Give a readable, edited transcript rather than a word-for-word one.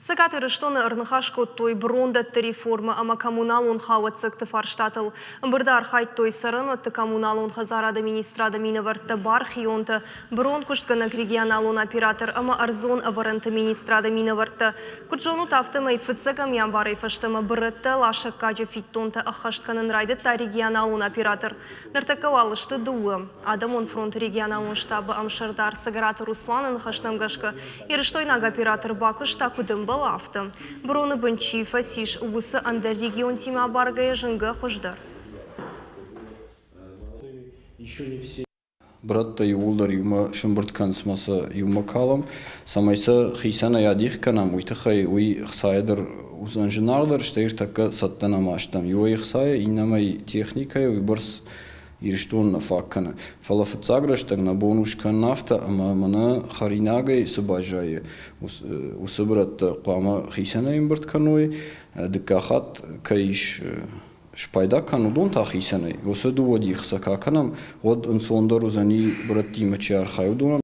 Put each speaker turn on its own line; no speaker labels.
Цӕгат Ирыстоны ӕрныхас кодтой брондӕтты реформӕ ӕмӕ коммуналон хауӕццӕгты фарстатыл. Ӕмбырды архайдтой цӕрӕнуӕтты-коммуналон хӕдзарады министрады минӕвӕрттӕ, бархионтӕ, бронкуыстгӕнӕг регионалон оператор ӕмӕ ӕрдзон ӕвӕрӕнты министрады минӕвӕрттӕ. Куыд зонут, афтӕмӕй фыццӕгӕм январӕй фӕстӕмӕ бырӕттӕ ласӕггаджы фиддонтӕ ӕххӕст кӕнын райдыдта регионалон оператор. Ныртӕккӕ уал сты дыууӕ. Адӕмон фронты регионалон штабы ӕмсӕрдар Цӕгӕраты Русланы ныхӕстӕм гӕсгӕ, ирыстойнаг оператор бакуыста куыд ӕмбӕлы, афтӕ. Броны бын чи фӕцис, уыцы ӕндӕр регионтимӕ абаргӕйӕ зынгӕ хуыздӕр.
Брӕттӕ иууылдӕр иумӕ сӕмбырд кӕнынц ӕмӕ сӕ иумӕ калӕм, цӕмӕй сӕ хицӕнӕй адих кӕнӕм, уый тыххӕй уый ӕхцайӕ дӕр уыдзӕн зынаргъдӕр, стӕй ӕртӕккӕ цӕттӕ нӕма стӕм. Иуӕй ӕхцайӕ, иннӕмӕй техникӕйӕ уыйбӕрц Ирыстон нӕ фаг кӕны. Фӕлӕ фыццаг рӕстӕг нӕ бон у скӕнын афтӕ, ӕмӕ мӕнӕ хӕринагӕй цы баззайы, уыцы брӕттӕ хъуамӕ хицӕнӕй ӕмбырд кӕной, дыккаг хатт кӕй ис спайда кӕн, уыдон та хицӕнӕй. Уыцы дыууӕ дих сӕ кӕ кӕнӕм, уӕд ӕнцондӕр уыдзӕни брӕттимӕ чи архайы, уыдонӕн.